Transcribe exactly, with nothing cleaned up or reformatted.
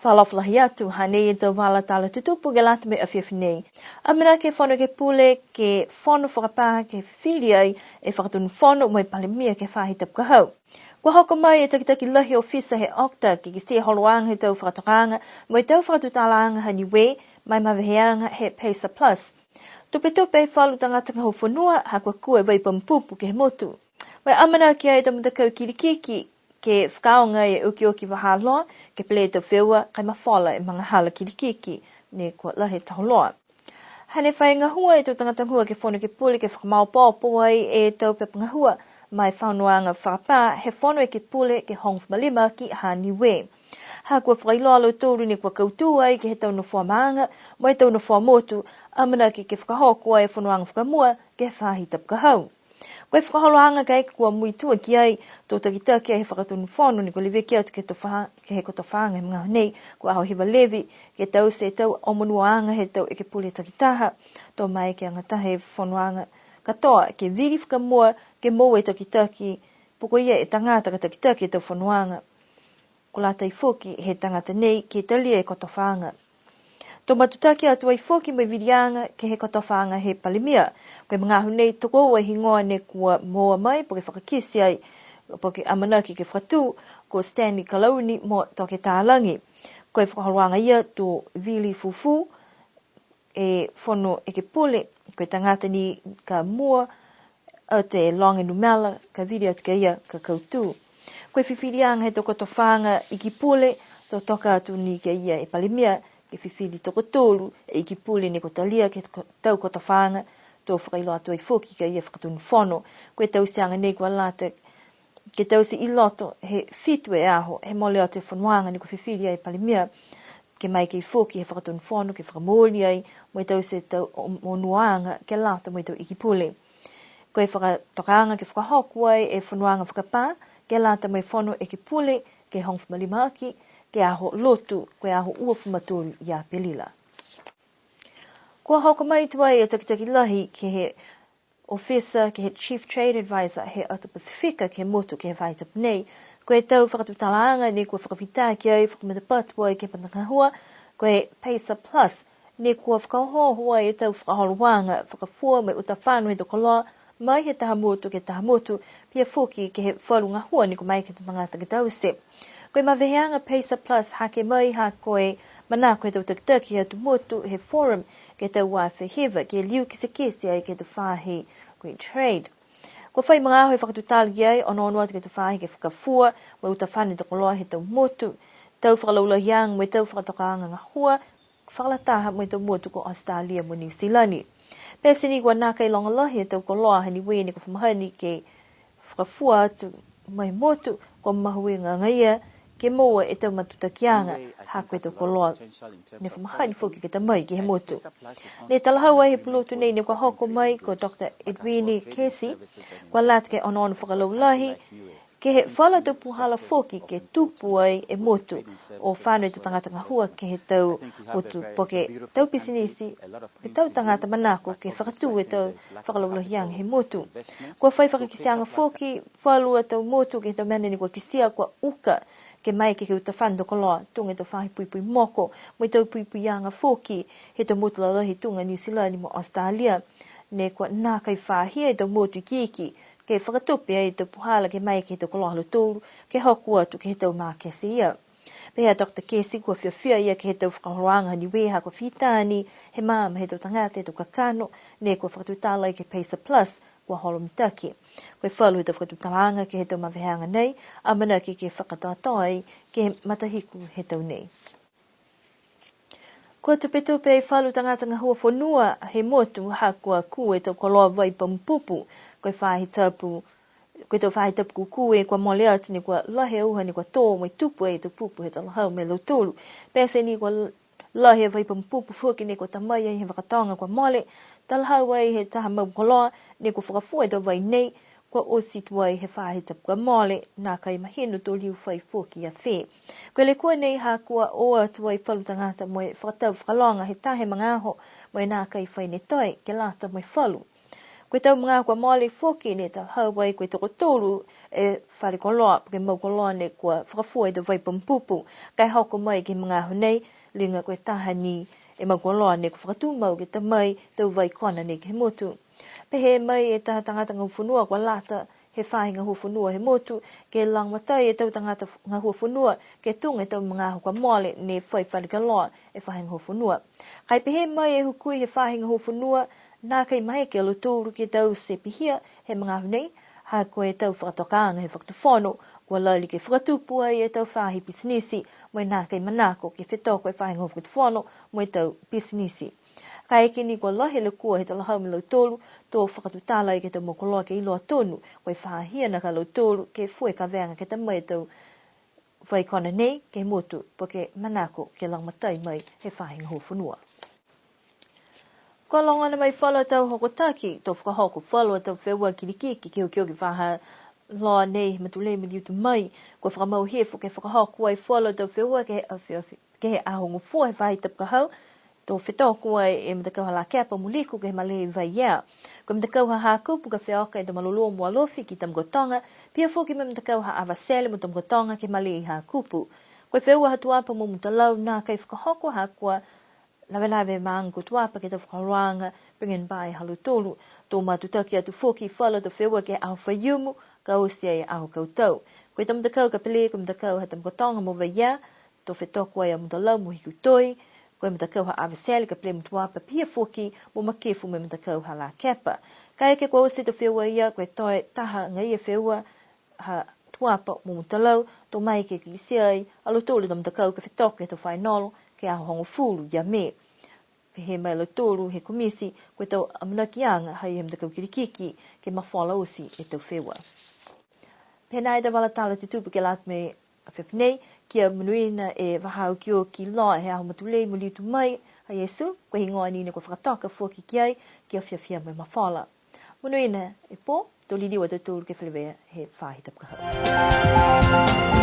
Fakaalofa lahi atu, hanei e tau vala tala tutupu ke lata mo e afiafi nei. Amanaki e Fono Ekepule ke fono fakapā ke fifili ai e Fakatonu Fono mo e Palemia ke he faahi tapu ka hau. Kua hoko mai e takitaki lahi ofisa he OCTA ke kitia e holoaga he tau fakatokaaga mo e tau fakatutalaaga ha Niue, mo e maveheaga he PACER Plus. Tupetupe e falu tagata gahua fonua, ha kua kū e vai pamu pupu ke he motu. Mo e amanaki ai e tau matakau kilikiki ke fakaaoga e okioki vahā loa, ke pelē e tau feua, ka e mafola e magahala kilikiki, ne kua lahi e taho loa. Hane fai gahua e tau tagata gahua ke he Fono Ekepule ke fakamaopoopo ai e tau pepa gahua, mo e fanoaga fakapā he Fono Ekepule ke hogofulu ma lima aki ha Niue. Ha kua fakailoa a lautolu ne kua kautū ai ke he tau nofoa maaga, mo e tau nofoa motu, amanaki ke fakahoko ai e fonoaga fakamua ke he faahi tapu ka hau. Ko e fakaholoaga ka e kua muitua ki ai, to takitaki ai he Fakatonu Fono ne kua leveki atu ke he tofa-, ke he kotofaaga he magaaho nei, ko Ahohiva Levi, ke taute e tau omonuoaga he tau ekepule takitaha, to maeke agataha e fonoaga katoa, ke vili fakamua, ke moua e takitaki, po ko ia e tagata ka takitaki e tau fonoaga. Kua lata ai foki he tagata nei ke talia e kotofaaga. To matutaki atu ai foki mo e viliaga ke he kotofaaga he Palemia. Ko e magaaho nei tokoua e higoa ne kua moua mai, po ke fakakite ai, po ke amanaki ke fakatū, ko Stanley Kalauni mo Toke Talagi. Ko e fakaholoaga ia to vili fufū e Fono Ekepule, ko e tagata ni ka mua atu e loga numela, ka vili atu ki a ia ka kautū. Ko e fifiliaga he tau kotofaaga iki pule, to toka atu ni ki a ia e Palemia, ke fifili tokotolu e iki pule ne kua talia ke he ko-, tau kotofaaga, to fakailoa atu ai foki ki a ia Fakatonu Fono. Ko e tauteaga nei kua lata ke taute i loto he fitu e aho, he mole atu e fonoaga ne kua fifili ai e Palemia, ke maeke foki he Fakatonu Fono ke fakamooli ai, mo e taute e tau o-, omonuoaga ke lata mo e tau iki pule. Ko e fakatokaaga ke fakahoko ai e fonoaga fakapā, ke lata mo e Fono Ekepule, ke hogofulu ma lima aki, ke he Aho Lotu, ko e aho uafulu ma tolu ia Apelila. Kua hoko mai tuai e takitaki lahi ke he ofisa, ke he Chief Trade Advisor he atu Pasifika ke he motu ke he faahi tapu nei. Ko e tau fakatutalaaga ne kua fakafita ki ai, fakamatapatu ai ke he matagahua, ko e PACER Plus, ne kua fakaohooho ai e tau fakaholoaga, fakafua mo e uta fano he tau koloa, mai he taha motu ke he taha motu, pihia foki ke he falu gahua ne kua maeke he tau tagata ke taute. Ko e maveheaga PACER Plus hake mai ha ko e manako he tau takitaki he atu motu he Forum ke he tau ua afe hiva, ke liu kitekite ai ke he tau faahi ko e trade. Kua fai magaaho e fakatutala ki ai, onoono atu ke he tau faahi ke fakafua mo e uta fano he tau koloa he tau motu, tau fakalaulahiaga mo e tau fakatokaaga gahua, fakalataha mo e tau motu ko Australia mo New Zealand. Pete ni kua nākai loga lahi e tau koloa ha Niue ne kua fa mahani ke fakafua atu mai he motu, kua mahuiga agaia ke moua e tau matutakiaga, ha ko e tau koloa ne fa mahani foki ke ta mai ke he motu. Ne talahau ai he pulotu nei ne kua hoko mai ko Doctor Edwini Kesi, kua lata ke onoono fakalaulahi, ke he falu tau puhala foki ke tupu ai e motu, o fano e tau tagata gahua ke he tau motu, po ke tau pisinisi, ke he tau tagata manako ke fakatū e tau fakalaulahiaga he motu. Kua fai fakakiteaga foki, falu a tau motu ke he tau mena ne kua kitia kua uka, ke maeke ke uta fano e tau koloa, tuga e tau faahi puipui moko, mo e tau puipuiaga foki he tau motu lalahi tuga Niu Silani mo Australia. Ne kua nākai fahia e tau motu ikiiki, ke fakatupe ai e tau puhala ke maeke he tau koloa ha lautolu ke hoko atu ke he tau makete ia. Pehē a Doctor Kesi kua fiafia a ia ke he tau fakaholoaga ha Niue ha kua fita ni he maama he tau tagata e tau kakano, ne kua fakatutala ai ke he PACER Plus kua holo mitaki. Ko e falu he tau fakatutalaaga ke he tau maveheaga nei, amanaki ke fakakatoatoa ai ke he matahiku he tau nei. Kua tupetupe e falu tagata gahua fonua he motu ha kua kū e tau koloa vai pamu pupu. Ko e faahi tapu, ko e tau faahi tapu kūkū e kua mole atu ne kua lahi e uha ne kua tō mo e tupu e tau pupu he talahau mai e lautolu. Pete ni kua lahi e vai pamu pupu foki ne kua ta mai ai he vaka toga kua mole, talahau ai he taha mau koloa ne kua fakafua e tau vai nei, kua oti tuai he faahi tapu kua mole, nākai mahino to liu fai foki a fē. Ko e lekua nei ha kua o atu ai falu tagata mo e fakatau fakaloga he taha e magaaho, mo e nākai fai ne toe ke lata mo e falu. Ko e tau magaaho kua mole foki ne talahau ai ko e tokotolu e fale koloa, po ke mau koloa ne kua fakafua e tau vai pamu pupu. Ka e hoko mai ke he magaaho nei, liga ko e taha ni e mau koloa ne kua fakatumau ke ta mai tau vai kona nei ke he motu. Pehē mai e taha tagata gahua fonua kua lata he faahi gahua fonua he motu, ke lagomatai e tau tagata gahua fonua, ke tuga e tau magaaho kua mole ne fai fale koloa e faahi gahua fonua. Ka e pehē mai e hukui he faahi gahua fonua, nākai maeke a lautolu ke taute pihia he magaaho nei, ha ko e tau fakatokaaga he fakatufono, kua lali ke fakatupu ai e tau faahi pisinisi, mo e nākai manako ke fetoko e faahi gahua fakatufono mo e tau pisinisi. Kaeke ni kua lahi e lekua he talahau mo lautolu, to fakatutala ai ke he tau mau koloa ke iloa tonu, ko e fahia nākai a lautolu ke fua e kavega ke ta mai e tau vai kona nei ke he motu, po ke manako ke lagomatai mai he faahi gahua fonua. Kua logona mai falu a tau hokotaki to fakahoko falu a tau feua kilikiki ke he okioki faahi loa nei he matulei Maliu Tumai. Kua fakamau hifo ke fakahoko ai falu a tau feua ke he afiafi, ke he Aho Gofua he faahi tapu ka hau, to fetoko ai e matakau ha Lakepa mo Liku ke he malē Vaiea. Ko e matakau ha Hakupu ka feoka e tau malolō mo Alofi ki Tamakautoga, pihia foki mo e matakau ha Avatele mo Tamakautoga ke he malē Hakupu. Ko e feua ha Tuapa mo Mutalau nākai fakahoko ha kua lavelave e maaga ko Tuapa ke he tau fakaholoaga Bring and Buy ha lautolu. To matutaki atu foki falu a tau feua ke he Aho Faiumu, ka oti ai e Aho Kautau. Ko e tau matakau ka pele, ko e matakau ha Tamakautoga mo Vaiea, to fetoko ai a Mutalau mo Hikutoi, ko e matakau ha Avatele ka pele mo Tuapa, pihia foki mo Makefu mo e matakau ha Lakepa. Kaeke kua oti e tau feua ia, ko e toe taha agaia e feua ha Tuapa mo Mutalau, to maeke ke kitia ai a lautolu e tau matakau ka fetoko ke he tau fainolo, ke he aho hogofulu ia Me. Pehē mai a lautolu he komiti, ko e tau amanakiaga ha ia he matakau kilikiki, ke mafola oti e tau feua. Pehē nai e tau vala tala tutupu ke lata mo e afiafi nei, kia monuina e vahā okioki loa he aho matulei Maliu Tumai ha Iesu, ko e heigoa ni ne kua fakatoka foki ki ai, kia fiafia mo e mafola. Monuina e pō, to liliu a tautolu ke feleveia he faahi tapu ka hau.